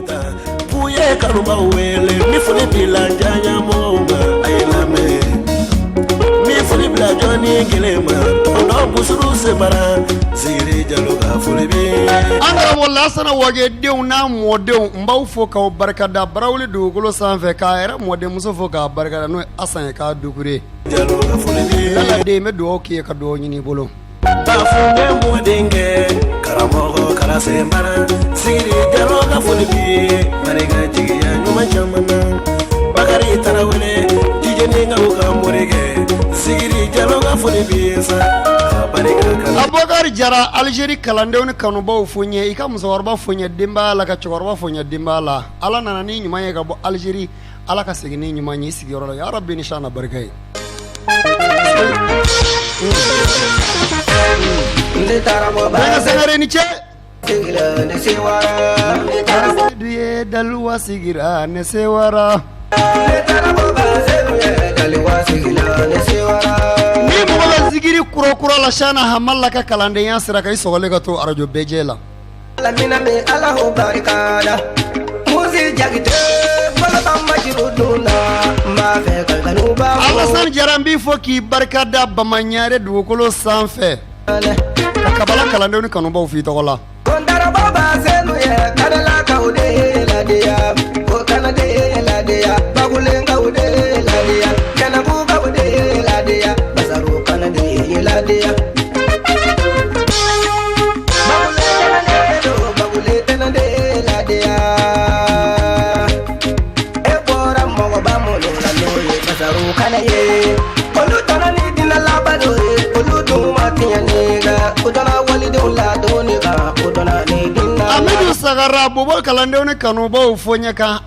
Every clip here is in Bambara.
Ta Buye kanubaw wele n bɛ foli bila diyaɲamɔgɔw ma a ye lamɛn n bɛ foli bila jɔnni kelen ma tɔntɔn Busuru Sebara Zigiri Jalo ka foli bɛ An karamɔgɔ Lasana Wage denw n'a mɔdenw, n b'aw fo k'aw barikada Barawuli dugukolo sanfɛ, k'a yɛrɛ mɔdenmuso fo k'a barikada, n'o ye Asan ye k'a Dukure. Jalo ka foli bɛ Lala den, n bɛ dugawu k'i ye ka dugawu ɲini i bolo. Bafunɛ mɔdenkɛ karamɔgɔ kalansen bara Zigiri Jalo ka foli b'i ye barika jigiya ɲuman caman na Bakari Tarawele Jijɛninkaw ka morikɛ Zigiri Jalo ka foli b'i ye sa ka barika kalan. Abubakari Jara, Algérie kalandenw ni kanubaw fo n ye, i ka musokɔrɔba fo n ye denbaya la, ka cɛkɔrɔba fo n ye denbaya la. Ala nana ni ɲuman ye ka bɔ Algérie, Ala ka segin ni ɲuman ye i sigiyɔrɔ la ya Rabi ni shana barika ye. Bɛnka Sangare ni ce. Sedu ye daluwa sigira ne sewara. Ni mɔgɔ bɛ zikiri kura kura la shana Hamala ka kalandenya sira kan, i sɔgɔlen ka to arajo bɛɛjɛ la. Ala barika Alassane Jara, n b'i fo k'i barika da Bamaɲare dugukolo sanfɛ, ka kabala kalandenw ni kanubaw f'i tɔgɔ la. Amidu Sagara, Bobo kalandenw ni kanubaw fo n ye, kan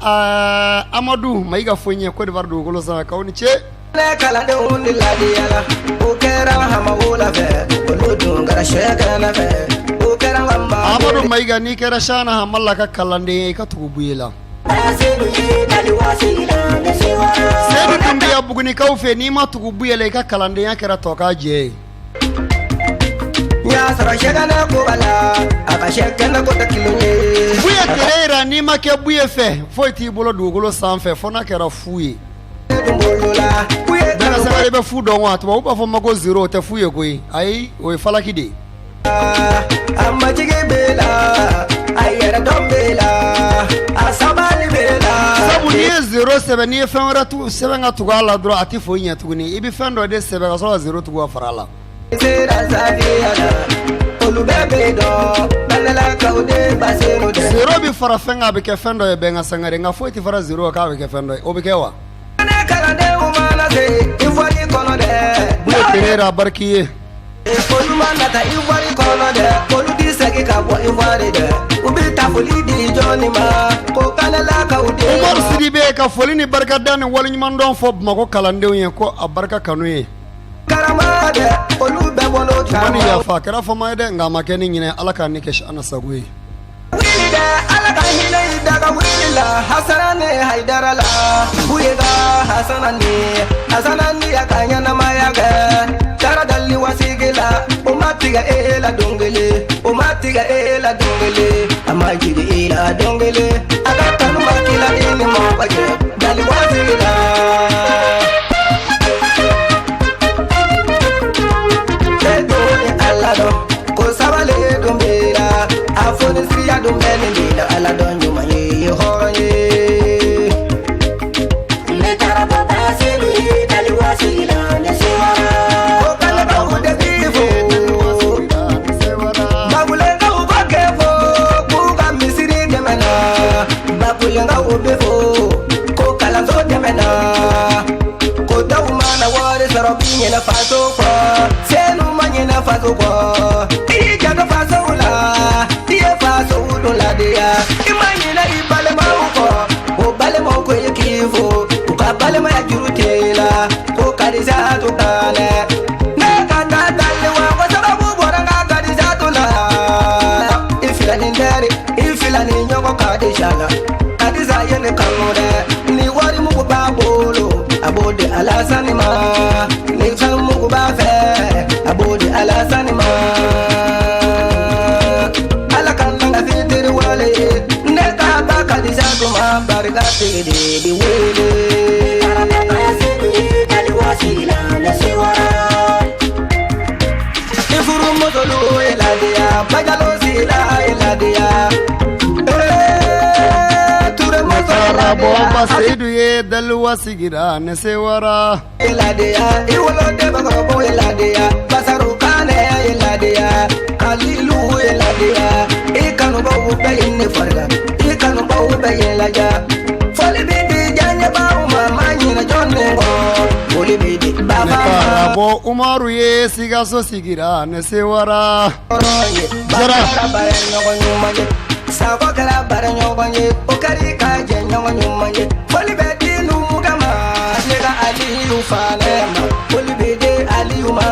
Amadu Mayiga fo n ye Côte d'Ivoire dugukolo sanfɛ, k'aw ni ce. Ne kalandenw ni ladiyala o kɛra hama fɛ olu dun kɛra sɛkɛnɛ fɛ o kɛra Amadu Mayiga, n'i kɛra Shana Hamala ka kalanden ye, i ka tugu Buye la. Sedu Dunbiya, Bugunikaw fɛ, n'i ma tugu Buye la, i ka kalandenya kɛra tɔ k'a jɛ ye. Y'a sɔrɔ sɛkɛnɛ ko la a ka sɛkɛnɛ ko tɛ kelen ye. Buye Terera, n'i ma kɛ Buye fɛ, foyi t'i bolo dugukolo sanfɛ fo n'a kɛra fu ye. Bɛnka Sangare bɛ fu dɔn wa? Tubabu b'a fɔ ma ko zéro, o tɛ fu ye koyi, ayi, o ye falaki de ye. A majigi bɛ la, a yɛrɛ dɔn bɛ la, a sabali bɛ la. Sabu n'i ye zéro sɛbɛn, n'i ye fɛn wɛrɛ sɛbɛn ka tugu a la dɔrɔn, a tɛ foyi ɲɛ tuguni. I bɛ fɛn dɔ de sɛbɛn ka sɔrɔ ka zéro tugu ka fara a la. Sera safiya la, olu bɛɛ bɛ dɔn Banalakaw de Baseru dɛ. Zéro bɛ fara fɛn kan, a bɛ kɛ fɛn dɔ ye, Bɛnka Sangare, nka foyi tɛ fara zéro kan k'a bɛ kɛ fɛn dɔ ye. O bɛ kɛ wa? Ne kalandenw mana se Ivoire kɔnɔ dɛ. Buye Terera, bariki ye. Olu mana taa Ivoire kɔnɔ dɛ, olu ti segin ka bɔ Ivoire dɛ. U bɛ taa foli di jɔnni ma ko Kanelakaw de ma. Umaru Sidibe ka foli ni barikada ni waleɲumandɔn fɔ Bamakɔ kalandenw ye ko a barika kanu ye. Karama dɛ, olu bɛɛ bolo Tuma ni yafa a kɛra fama ye dɛ, nka a ma kɛ ni ɲinɛ. Ala k'an ni kɛ ana sago ye. Wuli dɛ, Ala ka hinɛ i daga wuli la Hasana ni Hayidara la Buyega Hasana ni Hasana ni a ka ɲɛnamaya kɛ taara dali wasigi la o ma tigɛ e la don kelen o ma tigɛ e la don kelen a ma jigin i la don kelen a ka kanu ma k'i la i ni mɔgɔ cɛ dali wasigi la. E dun ye Ala dɔn ko sabali dun b'i la a fonisiya dun bɛ nin de la Ala dɔn ɲuman ye i ye hɔrɔn ye. Ne taara bɔ Basiru ye dali wasigi la ne sewara. Ko kalabaw de b'i fo. Bakulenkaw b'a kɛ fo k'u ka misiri dɛmɛna. Bakulenkaw bɛ fo ko kalanso dɛmɛna. Ko dɔw mana wari sɔrɔ k'i ɲinɛ faso kɔ. Senu ma ɲinɛ faso kɔ. I y'i janto faso la, i ye faso dun ladiya. I ma ɲinɛ i balimaw kɔ, o balimaw ko i k'i fo. U ka balimaya juru t'e la, ko Kadijatu Kanɛ. Ne ka taa dali wa ko sababu bɔra n ka Kadijatu la. I filani teri, i filani ɲɔgɔn Kadija la. Kadija ye ne kanu dɛ, ni wari mugu b'a bolo, a b'o di Alasani ma. Ni fɛn mugu b'a fɛ, a b'o di Alasani ma. Ala ka n ka fitiri wale ye, ne ka ba Kadija. Barika tigi de bi wele. I furumuso ye ladiya, Bajalo sila ye ladiya. Ee, Ture muso ye Karamɔgɔba ladiya. Seyidu ye daliwa sigira ne sewara. Ye ladiya, i woloden bakɔrɔbaw ye ladiya, Basaru Kanɛ ye ladiya, Kalilu ye ladiya, i kanubaw bɛɛ ye ne fariga, i kanubaw bɛɛ ye laja. Foli bɛ di diyaɲɛbaw ma, ma ɲinɛ jɔn ni kɔ. Foli bɛ di Ne baba ma. karamɔgɔ Umaru ye Sikaso sigira ne sewara. Kɔrɔ ye, Jara. Ba kɛra baara ɲɔgɔn ɲuman ye, Sakɔ kɛra baara ɲɔgɔn ye, o kɛra ka jɛ ɲɔgɔn ɲuman ye. Foli bɛ di numukɛ ma, ne ka Aliyu Fanɛ ma. Foli bɛ di Aliyu ma,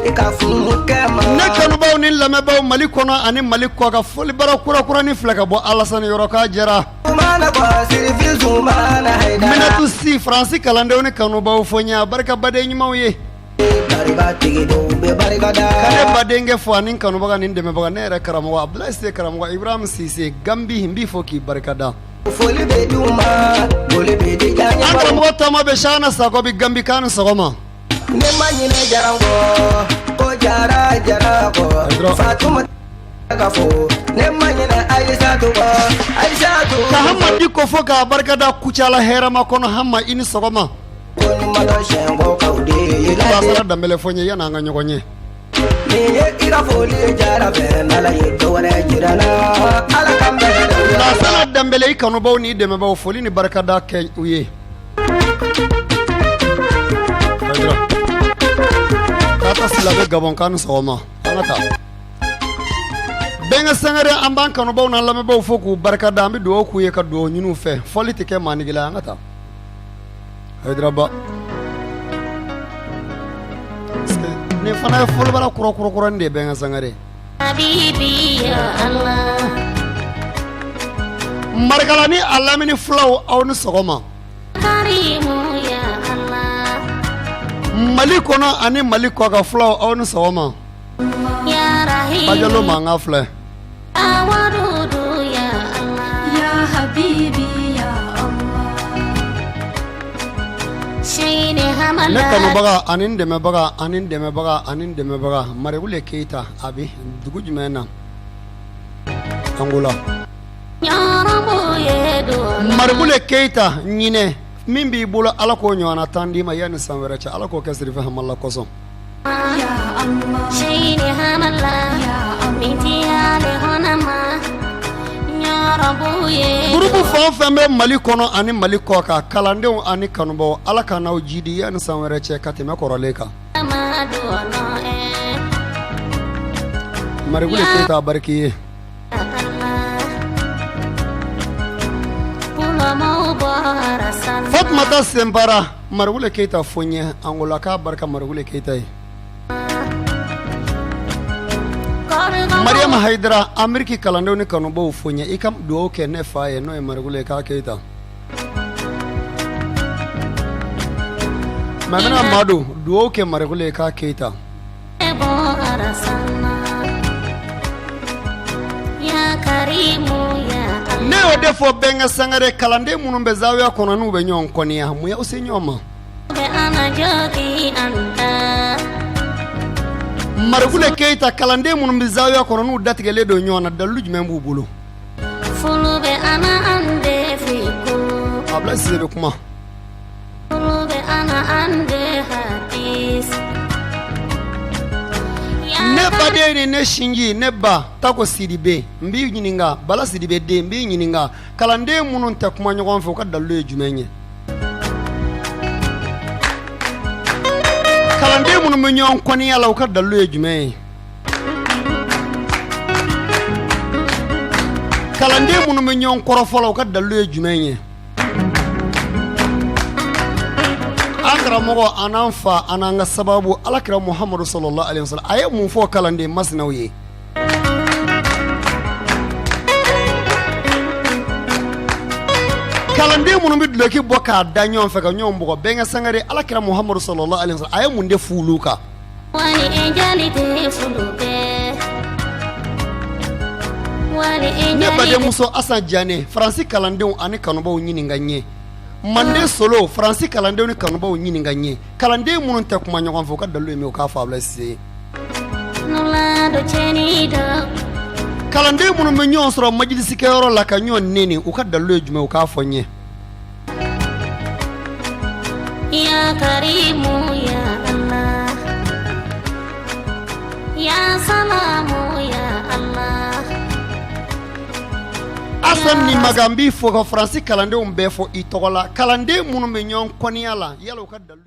i ka funukɛ ma. Ne kanubaw ni lamɛnbaw Mali kɔnɔ ani Mali kɔ kan, foli bara kura kuranin filɛ ka bɔ Alasani yɔrɔ k'a jɛra. Zumana kɔ, Sirifi Zumana Hayidara. Minatu si Faransi kalandenw ni kanubaw fo n ye, a barika baden ɲumanw ye. Barika tigi dɔw bɛ barika da. Ka ne badenkɛ fo ani kanubaga ni dɛmɛbaga, ne yɛrɛ karamɔgɔ Abudulayi Sise, karamɔgɔ Ibrahim Sise Gambi, n b'i fo k'i barika da. Foli bɛ di u ma, foli bɛ di An diyaɲɛbaw. karamɔgɔ taama bɛ Shana Sakɔ bi Gambi k'an ni sɔgɔma. Ne ma ɲinɛ Jara kɔ, ko Jara Jara kɔ. Ayi, Fatuma ka fo, ne ma ɲinɛ Ayisatu kɔ, Ayisatu. Ka Hama Diko fo k'a barika da Kucala hɛrɛma kɔnɔ. Hama, i ni sɔgɔma. Ko ɲuman dɔ siɲɛ kaw de ye lajɛ. Lasana Danbɛlɛ fɔ n ye yanni an ka ɲɔgɔn ye. Nin ye i ka foli Jara fɛ, n'Ala ye dɔ wɛrɛ jira n na, Ala k'an bɛn. Lasana Danbɛlɛ, i kanubaw n'i dɛmɛbaw, foli ni barikada kɛ u ye. Tata Sila bɛ Gabɔn k'an ni sɔgɔma. An ka taa. Bɛnkɛ Sangare, an b'an kanubaw n'an lamɛnbaw fo k'u barika da, an bɛ dugawu k'u ye ka dugawu ɲini u fɛ. Fɔli tɛ kɛ maanigila, an ka taa. Hayidaraba. Nin fana ye folibara kura kura kuranin de ye Bɛnkɛ Sangare. Marikala ni a lamini fulaw, aw ni sɔgɔma. Mali kɔnɔ ani Mali kɔkan fulaw, aw ni sɔgɔma. Bajalo mankan filɛ. Ya Habibi ya Allah. Ne kanubaga ani n dɛmɛbaga ani n dɛmɛbaga ani n dɛmɛbaga Marigule Keyita, a bɛ dugu jumɛn na? Angola. Marigule Keyita, ɲinɛ min b'i bolo, Ala k'o ɲɔgɔnna tan d'i ma yanni san wɛrɛ cɛ. Ala k'o kɛ sirifɛ hamala kosɔn. Ya Allah. Ya Allah. Gurupu fɛn o fɛn bɛ Mali kɔnɔ ani Mali kɔ kan, kalandenw ani kanubaw, Ala ka n'aw jidi yanni san wɛrɛ cɛ ka tɛmɛ kɔrɔlen kan. Marigule Keyita, bariki ye. Fatumata Senpara, Marigule Keyita fo n ye Angola k'a barika Marigule Keyita ye. Mariam Hayidara, Ameriki kalandenw ni kanubaw fo n ye, i ka dugawu kɛ ne fa ye, n'o ye Marigule k'a Keyita. Mamina Madu, dugawu kɛ Marigule k'a Keyita. Ne y'o de fɔ Bɛnkɛ Sangare, kalanden minnu bɛ zawiya kɔnɔ n'u bɛ ɲɔgɔn kɔniya, mun y'aw se ɲɔgɔn ma? Marigule Keyita, kalanden minnu bɛ zawiya kɔnɔ n'u datigɛlen don ɲɔgɔn na, dalilu jumɛn b'u bolo? Abulayi Sise bɛ kuma. Ne baden ni ne sinji, ne ba Tako Sidibe, n b'i ɲininka, Bala Sidibe den, n b'i ɲininka, kalanden minnu tɛ kuma ɲɔgɔn fɛ, u ka dalilu ye jumɛn ye? Kalanden minnu bɛ ɲɔgɔn kɔniya la, u ka dalilu ye jumɛn ye? Kalanden minnu bɛ ɲɔgɔn kɔrɔfɔ la, u ka dalilu ye jumɛn ye? An karamɔgɔ, an n'an fa, an n'an ka sababu, Alakira Muhamadu sallallahu alaihi wasallam, a ye mun fɔ kalanden masinaw ye? Kalanden minnu bɛ duloki bɔ k'a da ɲɔgɔn fɛ ka ɲɔgɔn bugɔ, Bɛnkɛ Sangare, Alakira Muhamadu sallallahu alaihi wasallam, a ye mun de f'olu kan? Ne badenmuso Asan Jane, Faransi kalandenw ani kanubaw ɲininka n ye. Manden solo, Faransi kalandenw ni kanubaw ɲininka n ye. Kalanden minnu tɛ kuma ɲɔgɔn fɛ, u ka dalu ye min ye, u k'a fɔ Abulayi Sise ye. Kalanden minnu bɛ ɲɔgɔn sɔrɔ majilisikɛyɔrɔ la ka ɲɔgɔn neni, u ka dalu ye jumɛn, u k'a fɔ n ye. Ya Karimu ya Allah Ya Salamu ya Allah Asan ni Magan, n b'i fo ka Faransi kalandenw bɛɛ fo i tɔgɔ la. Kalanden minnu bɛ ɲɔgɔn kɔniya la, yala u ka dalu